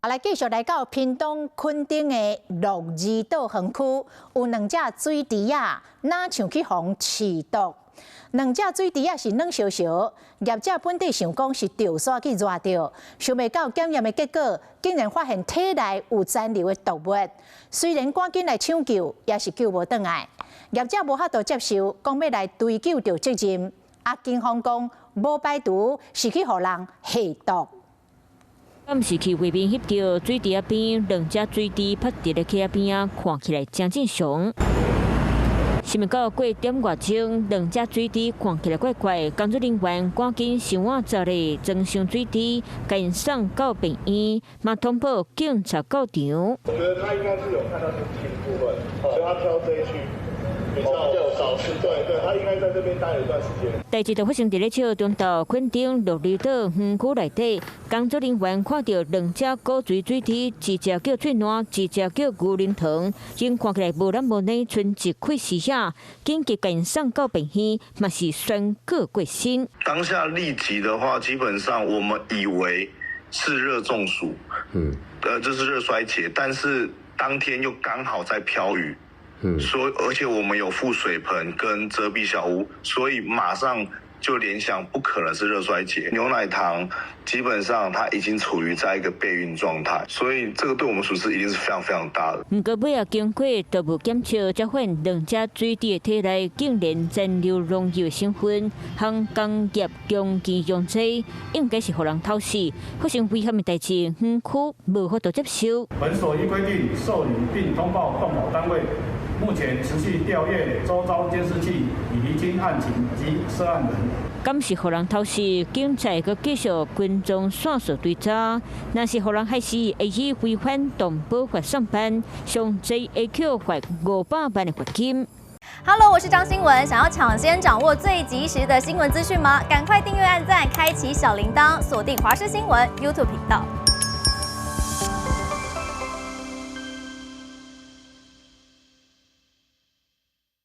來繼續來到屏東墾丁的鹿兒島園區，有兩隻水豬仔，若像去予人飼毒。兩隻水豬仔是軟燒燒，業者本底想講是著沙去熱著，想袂到檢驗的結果，竟然發現體內有殘留的毒物。雖然趕緊來搶救，也是救無轉來。業者無法度接受，講欲來追究著責任。啊，警方講無排除是去予人下毒。敢是去外面翕著水池仔邊，兩隻水豬趴佇咧溪仔邊仔，看起來誠正常。想袂到過點外鐘，兩隻水豬看起來怪怪，工作人員趕緊想碗十咧裝箱水豬，共𪜶送到病院，嘛通報警察到場。我覺得他應該是有看到是青部分，所以他挑這一區比較少吃。對對，他應該在這邊待了一段時間。代誌就發生佇咧笑中晝，墾丁鹿兒島園區內底，工作人員看著兩隻古錐水豬，一隻叫翠瀾，一隻叫牛奶糖，𪜶看起來無懶無軟，賰一塊死遐，緊急共𪜶送到病院，嘛是宣告過身。當下立即的話，基本上我們以為是熱中暑，這是熱衰竭，但是當天又剛好在飄雨。所以而且我們有附水盆跟遮蔽小屋，所以馬上就聯想不可能是熱衰竭。牛奶糖基本上它已經處於在一個備孕狀態，所以這個對我們損失一定是非常非常大的。毋過尾仔經過毒物檢測，才發現兩隻水豬的體內竟然殘留農藥成分，含工業強勁溶劑，應該是予人偷死。發生危險的代誌，園區無法度接受。本所依規定受理並通報動保單位。目前持續調閱周遭監視器，以釐清案情及涉案人。敢是予人偷死，警察閣繼續跟蹤線索追查。若是予人害死，會以違反動保法送辦，上濟會扣罰500萬的罰金。 Hello，我是張新文，想要搶先掌握最及時的新聞資訊嗎？趕快訂閱、按讚、開啟小鈴鐺，鎖定華視新聞 YouTube 頻道。